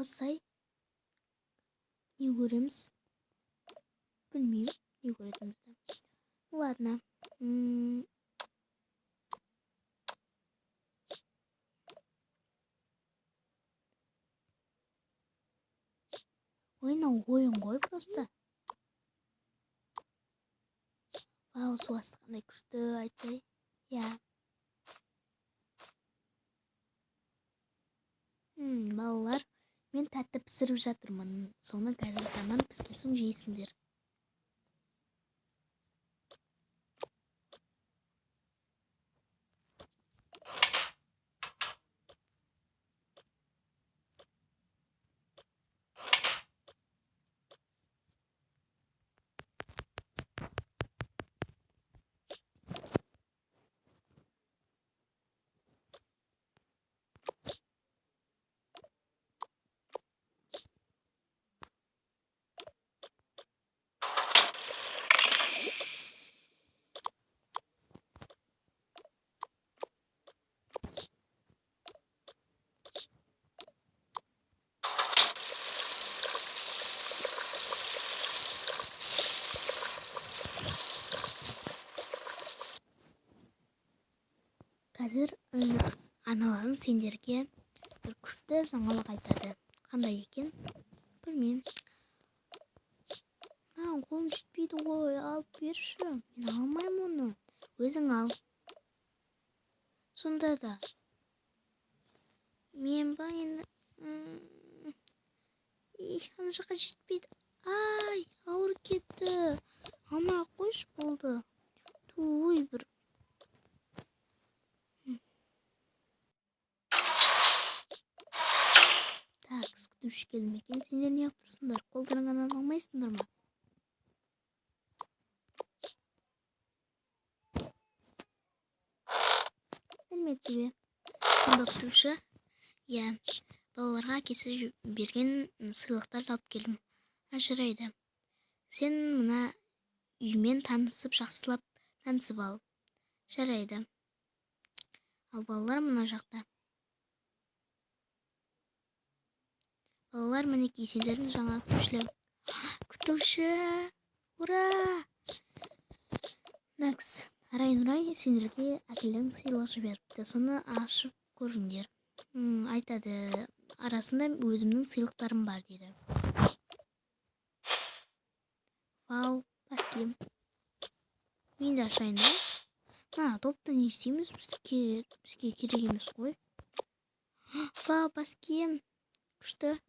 Қоссай. Не көреміз? Білмеймін, не көретінімізді. Ладно. Ой, мынау ойын ғой просто. Вау, су асты қандай күшті, айтсай. Иә. Балалар, мен тәтті пісіріп жатырмын. Соны қазір таман піскен соң жейсіңдер. Қазір аналарың сендерге бір күшті жаңалық айтады. Қандай екен? Білмеймін. Маған қолым жетпейді ғой, алып берші. Мен алмаймын оны. Өзің ал. Сонда да. Мен ба енді... Ана жаққа жетпейді. Ай, ауыр кетті. Алмай қойшы болды. Туй бір. Так, күтуші келді ме екен? Сендер неғып тұрсыңдар? Қолдарыңнан алмайсыңдар ма? Сәлеметсіз бе? Сен ба күтуші? Иә, балаларға әкесі берген сыйлықтарды алып келдім. Жарайды. Сен мына үймен танысып, жақсылап танысып ал. Жарайды. Ал балалар мына жақта. Балалар, мінекей сендердің жаңа күтушілер. Күтуші! Ура! Макс, Арай, Нұрай сендерге әкелерің сыйлық жіберіпті. Соны ашып көріңдер. Айтады, арасында өзімнің сыйлықтарым бар дейді. Вау, баскем. Мен де ашайын да. Мына допты не істейміз? Бізге керек емес қой. Вау, баскем. Күшті.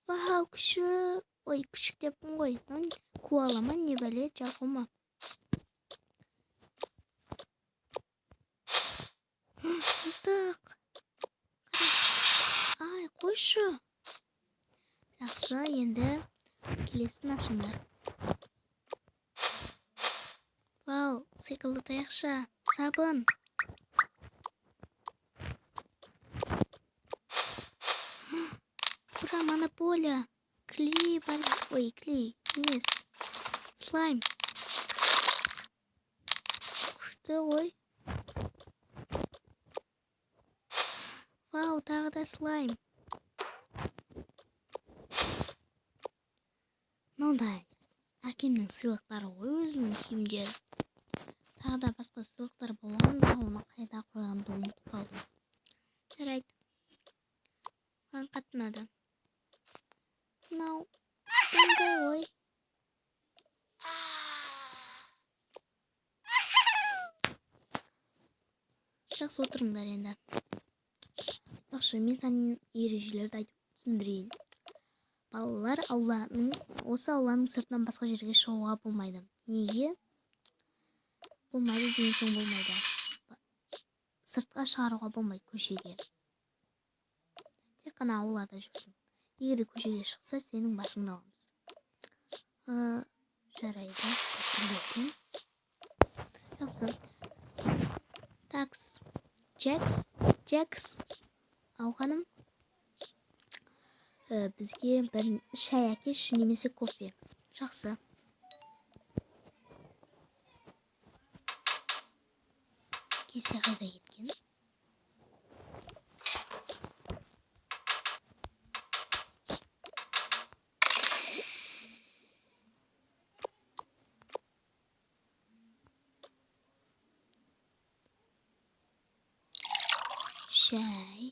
Вау, күшік. Ой, күшік деппін ғой. Мынау коала ма, не бәле, жалқау ма? Мылтық. Ай, қойшы. Жақсы, енді келесін ашыңдар. Вау, сиқырлы таяқша, сабын. Ура, монополия. Клей бар. Ой, клей емес. Слайм. Күшті ғой. Вау, тағы да слайм. Мынау да әкемнің сыйлықтары ғой, өзінің киімдері. Тағы да басқа сыйлықтар болған, бірақ оны қайда қойғанымды ұмытып қалдым. Жарайды. Маған қатты ұнады. Мынау сыпынды ғой. Жақсы, отырыңдар енді. Айтпақшы, мен саған ережелерді айтып түсіндірейін. Балалар осы ауланың сыртынан басқа жерге шығуға болмайды. Неге? Болмайды деген соң болмайды. Сыртқа шығаруға болмайды көшеге. Тек қана аулада жүрсін. Егер де көшеге шықса, сенің басыңды аламыз. Жарайды. Жақсы. Такс. Джекс. Джекс. Ау, ханым. Бізге бір шай әкелші немесе кофе. Жақсы. Кесе қайда кеткен? Шай.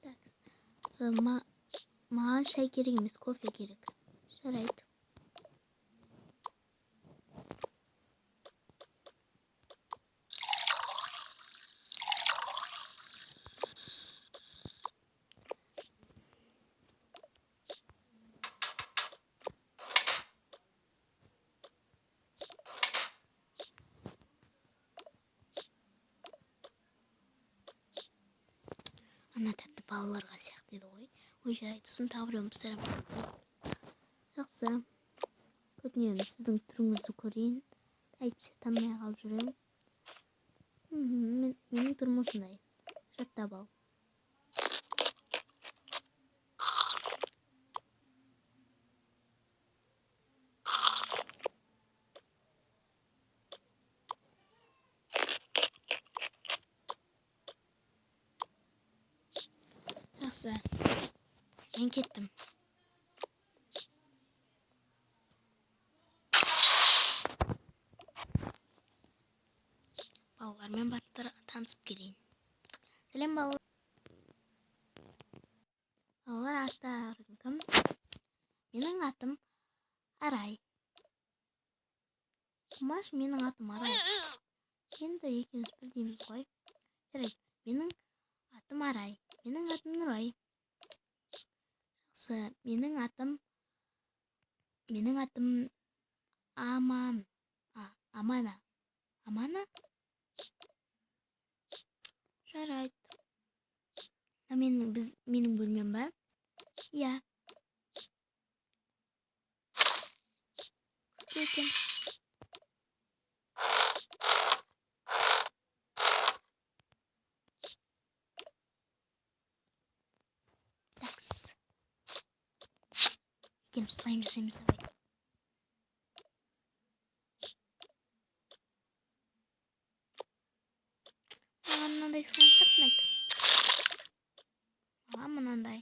Так. Маған шай керек емес, кофе керек. Жарайды. Ана тәтті балаларға сияқты еді ғой. Ой, жарайды, сосын тағы біреуін пісіремін. Жақсы. Өтінемін, сіздің түріңізді көрейін. Әйтпесе танымай қалып жүремін. Менің түрім осындай. Жаттап ал. Жақсы. Мен кеттім. Балалармен барып танысып келейін. Сәлем, балалар. Балалар, аттарың кім? Менің атым Арай. Құмаш, менің атым Арай. Енді екеуміз бірдейміз ғой. Жарайды, менің атым Арай. Менің атым Нұрай. Жақсы, менің атым Аман. Амана. Амана? Жарайды. Менің бөлмем ба? Иә. Күшті екен. Такс. Екеуміз слайм жасаймыз, давай. Маған мынандай слайм қатты ұнайды. Маған мынандай.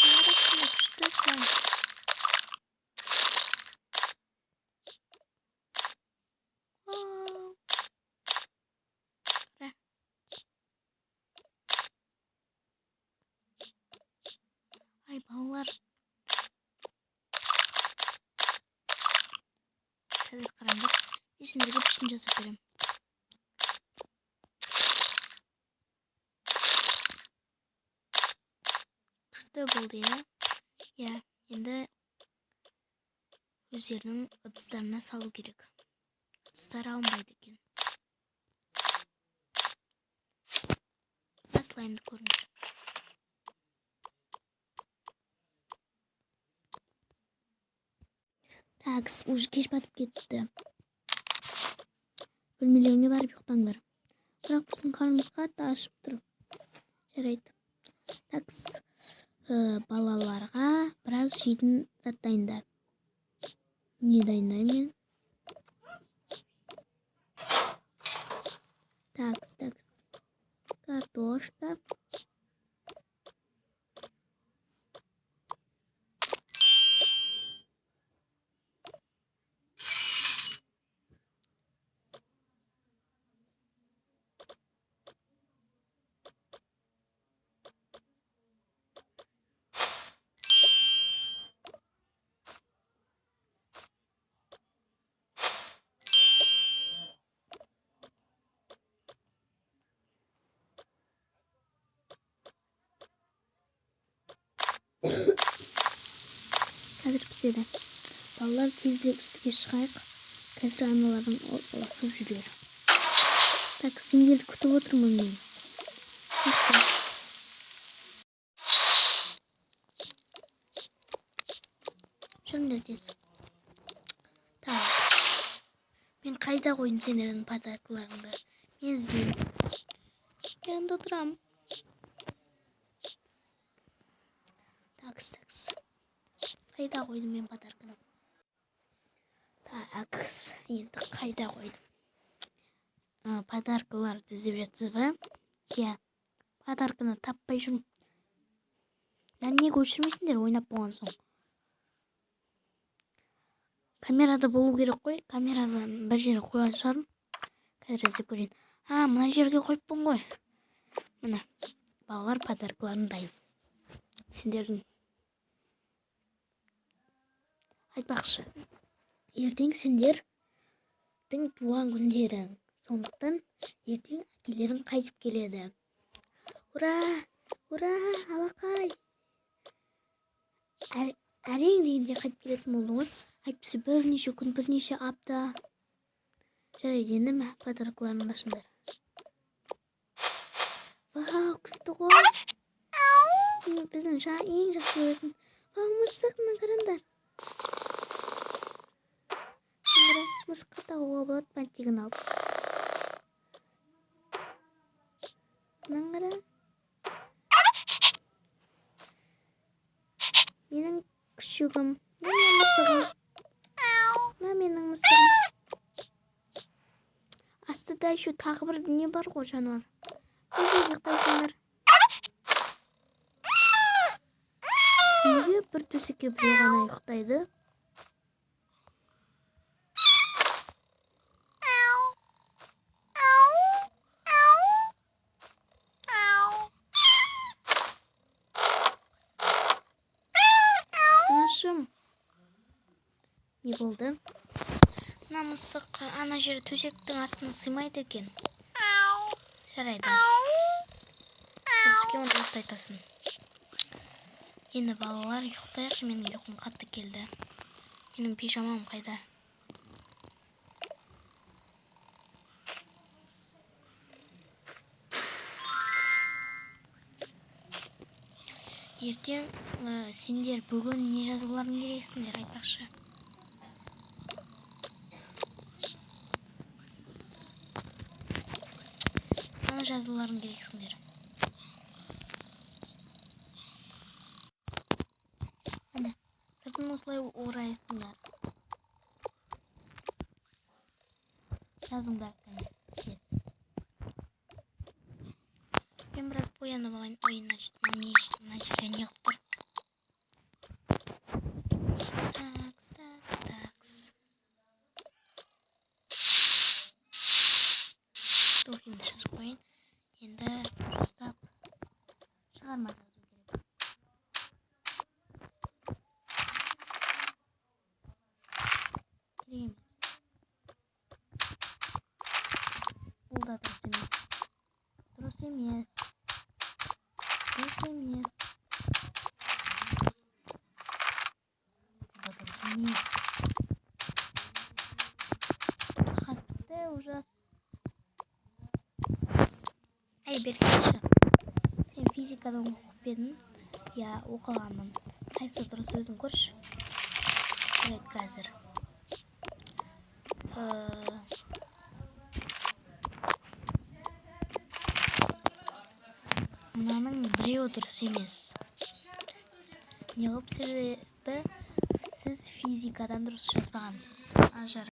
Қарашы, қандай күшті слайм. Вау. Қара. Ай, балалар. Қазір қараңдар. Мен сендерге пішін жасап беремін. Күшті болды, иә? Иә, енді өздерінің ыдыстарына салу керек. Ыдыстар алынбайды екен. Мына слаймды көріңдер. Так, уже кеш батып кетті. Бөлмелеріңе барып ұйықтаңдар. Бірақ біздің қарнымыз қатты ашып тұр. Жарайды. Такс, балаларға біраз жейтін зат дайында. Не дайындаймын мен? Такс, такс. Картошка. Қазір піседі. Балалар, тезірек үстіге шығайық. Қазір аналарың ұрысып жүрер. Так, сендерді күтіп отырмын мен. Жақсы. Жүріңдер тез. Так. Мен қайда қойдым сендердің подаркаларыңды? Мен іздеймін. Жанында тұрамын. Такс, такс. Қайда қойдым мен подарканы? Такс, енді қайда қойдым? Подаркаларды іздеп жатсыз ба? Иә. Подарканы таппай жүрмін. Неге өшірмейсіңдер ойнап болған соң? Камерада болу керек қой. Камераны бір жерге қойған шығармын. Қазір іздеп көрейін. А, мына жерге қойыппын ғой. Міне, балалар, подаркаларың дайын сендердің. Айтпақшы, ертең сендердің туған күндерің, сондықтан ертең әкелерің қайтып келеді. Ура, ура, алақай! Әрең дегенде қайтып келетін болды ғой, әйтпесе бірнеше күн, бірнеше апта. Жарайды, енді мә, подаркаларыңды ашыңдар. Вау, күшті ғой! Біздің ең жақсы көретін, вау, мысық! Мына қараңдар. Қара, мысыққа тағуға болады бантигін алып. Мынаны қара, менің күшігім, мына менің мысығым, мына менің мысығым. Астыда еще тағы бір не бар ғой, жануар. Қай жерде ұйықтайсыңдар? Неге бір төсекке біреу ғана ұйықтайды? Анашым, не болды? Мына мысық ана жері төсектің астына сыймайды екен. Жарайды, әзірге онда ұйықтайтасың. Енді, балалар, ұйықтайықшы, менің ұйқым қатты келді. Менің пижамам қайда? Ертең сендер бүгін не жазуларың керексіңдер, айтпақшы? Мынаны жазуларың керексіңдер. Міне, сыртын осылай орайсыңдар. Жазыңдар, кәне, тез. Мен біраз боянып алайын. Ой, мына жерде не қылып тұр? Такс, такс, такс. Духимді жазып қояйын. Енді дұрыстап шығарма жазу керек. Керек емес. Бұл да дұрыс емес. Дұрыс емес. Дұрыс емес. Бұл да дұрыс емес. Қағаз бітті, ужас. Әй, бері келші. Сен физикадан оқып па едің? Иә, оқығанмын. Қайсысы дұрыс, өзің көрші. Жарайды, қазір. Мынаның біреуі дұрыс емес. Неғып? Себебі сіз физикадан дұрыс жазбағансыз. Ажар.